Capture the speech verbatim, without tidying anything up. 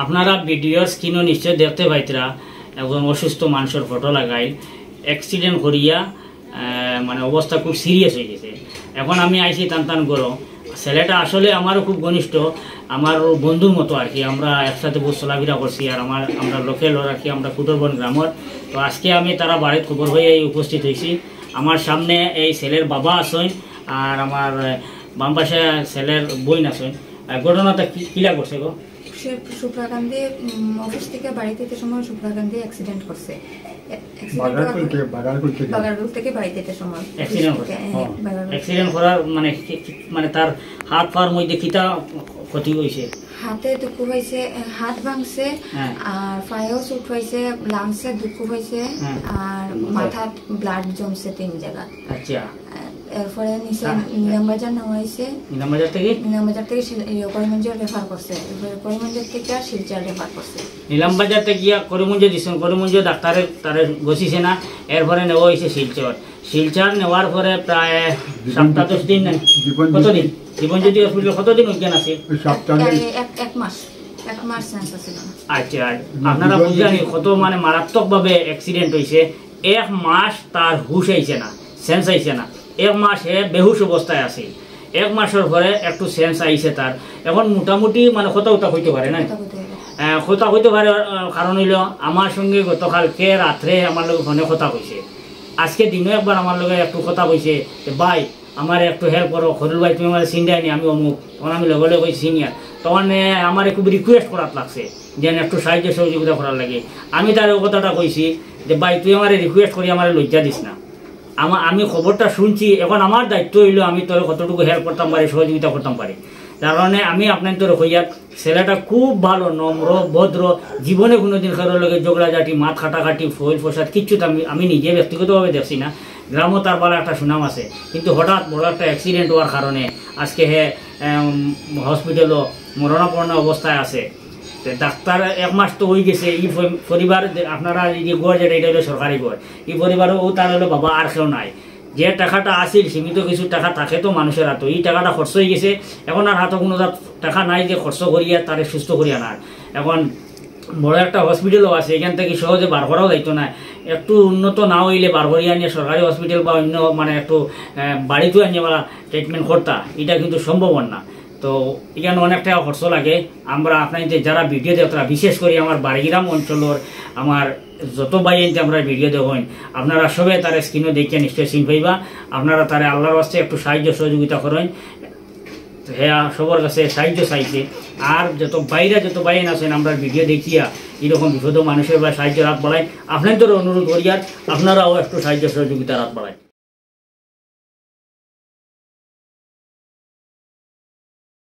আপনারা ভিডিওর স্ক্রিনও নিশ্চয় দেখতে পাইতরা, একজন অসুস্থ মানুষের ফটো লাগাইল, অ্যাক্সিডেন্ট করিয়া, আহ, মানে, অবস্থা খুব সিরিয়াস হয়ে গেছে। এখন আমি আইছি তান তান ঘরো। ছেলেটা আসলে আমারও খুব ঘনিষ্ঠ, আমার বন্ধুর মতো আর কি। আমরা একসাথে বহুত চলাফেরা করছি, আর আমার, আমরা লোকাল আর কি, আমরা কুটরবন গ্রামর। তো আজকে আমি তারা বাড়িত খবর হয়ে এই উপস্থিত হয়েছি। আমার সামনে এই ছেলের বাবা আছেন, আর আমার, আহ, বাম পাশে ছেলের বইন আছেন। আহ, ঘটনাটা কি, কিলা করছে গো? সে শুক্লাকান্দি, উম, অফিস থেকে বাড়িতে যেতে সময় শুক্লাকান্দি অ্যাক্সিডেন্ট করছে। এ-, অ্যাক্সিডেন্ট বাগারকুল হওয়ার থেকে, বাগারকুল থেকে। বাগারকুল থেকে বাড়িতে যেতে সময় অফিস অ্যাক্সিডেন্ট থেকে, করছে? হ্যাঁ, হ্যাঁ। বাগারকুল। অ্যাক্সিডেন্ট করার মানে কি, কি, মানে তার হাত পার মধ্যে কিতা ক্ষতি হয়েছে? হাতে দুঃখ হয়েছে, এ, হাত ভাঙছে, হ্যাঁ। আর পায়েও চোট হয়েছে, লাংসে দুঃখ হয়েছে, হ্যাঁ। আর মাথায়। মাথাত ব্লাড জমছে তিন জায়গা। আচ্ছা। এরপরে নিচে হ্যাঁ। নিলামবাজার নেওয়া হয়েছে। নিলামবাজার থেকে? নিলামবাজার থেকে শিল-, ইয়ে, করিমগঞ্জে রেফার করছে। এরপরে করিমগঞ্জ থেকে শিলচর রেফার করছে। নিলামবাজার থেকে গিয়া করিমগঞ্জে দিছেন, করিমগঞ্জে ডাক্তারে তারে গছিছে না, এরপরে নেওয়া হয়েছে শিলচর। শিলচর নেওয়ার পরে প্রায় জীবন সাতটা জ্যোতি-, দশ দিন না? জীবন কতদিন? জ্যোতি। জীবন জ্যোতি হসপিটাল কতদিন অজ্ঞান আছে? ওই সাতটা দিন। এই এক, এক মাস, এক মাস সেন্স আছিল না। আচ্ছা, আর না, আপনারা জীবন বুঝলেন জ্যোতি। কত মানে মারাত্মকভাবে অ্যাক্সিডেন্ট হয়েছে। এক মাস তার হুশ আইছে না, সেন্স আইছে না। এক মাস হে বেহুশ অবস্থায় আছে। এক মাসের পরে একটু সেন্স আইছে তার। এখন মোটামুটি মানে কথা উতা কইতে পারে না। কথা কইতে পারে। আহ, কথা কইতে পারে, আহ, কারণ হইল আমার সঙ্গে গতকালকে রাত্রে আমার লগে ফোনে কথা কইছে। আজকে দিনও একবার আমার লগে একটু কথা কইছে যে, "ভাই, আমারে একটু হেল্প করো, খরুল ভাই, তুমি আমারে চিনরায় নি, আমি অমুক।" তখন আমি লগে লগে কইছি, "সিনিয়র।" তখন, এ, আমারে খুব রিকোয়েস্ট করাত লাগছে যে একটু সাহায্য সহযোগিতা করার লাগি। আমি তারে ও কথাটা কইছি যে, "ভাই, তুই আমারে রিকোয়েস্ট করি আমারে লজ্জা দিস না। আমা-, আমি খবরটা শুনছি, এখন আমার দায়িত্ব হইল আমি তোরে কতটুকু হেল্প করতাম পারি, সহযোগিতা করতাম পারি।" যার কারণে আমি আপনার তোরে কইয়ার, ছেলেটা খুব ভালো, নম্র, ভদ্র, জীবনে কোনোদিন কারোর লগে ঝগড়াঝাটি, মাত কাটাকাটি, ফইল ফসাদ কিচ্ছু তো আমি, আমি নিজে ব্যক্তিগতভাবে দেখছি না। গ্রামও তার ভালো একটা সুনাম আছে, কিন্তু হঠাৎ বড় একটা অ্যাক্সিডেন্ট হওয়ার কারণে আজকে হে, এম, হসপিটালও মরণাপন্ন অবস্থায় আছে। তে ডাক্তার এক মাস তো হয়ে গেছে, এই ফ-, পরিবার যে আপনারা এই যে ঘর যেটা, এটা হলো সরকারি ঘর, এই পরিবারও ও তার হলো বাবা আর কেউ নাই। যে টাকাটা আছিল, সীমিত কিছু টাকা থাকে তো মানুষের হাতে, এই টাকাটা খরচ হয়ে গেছে। এখন আর হাতে কোনো জাত টাকা নাই যে খরচ করিয়া তারে সুস্থ করিয়া আনার। এখন বড় একটা হসপিটালও আছে, এখান থেকে সহজে বার করাও যাইতো না। একটু উন্নত না হইলে বার করিয়া আনিয়া সরকারি হসপিটাল বা অন্য মানে একটু, আহ, বাড়িতে আনিয়া ওরা ট্রিটমেন্ট করতা, এটা কিন্তু সম্ভব না। তো এখানে অনেক টাকা খরচ লাগে। আমরা আপনাইনতে যারা ভিডিও দেখরা, বিশেষ করে আমার বাড়িগ্রাম অঞ্চলের আমার যত ভাইয়াইনতে আমরা ভিডিও দেখইন, আপনারা সবে তারে স্ক্রিনও দেখিয়া নিশ্চয় চিন পাইবা। আপনারা তারে আল্লাহর ওয়াস্তে একটু সাহায্য সহযোগিতা করইন। তো হে সবার কাছে সাহায্য চাইছে। আর যত বাইরে যত ভাইয়াইন আছেন, আমরা ভিডিও দেখিয়া এরকম বিপদ মানুষের বা সাহায্যর হাত বাড়াইন, আপনাইনতরে অনুরোধ করিয়ার আপনারাও একটু সাহায্য সহযোগিতার হাত বাড়াইন।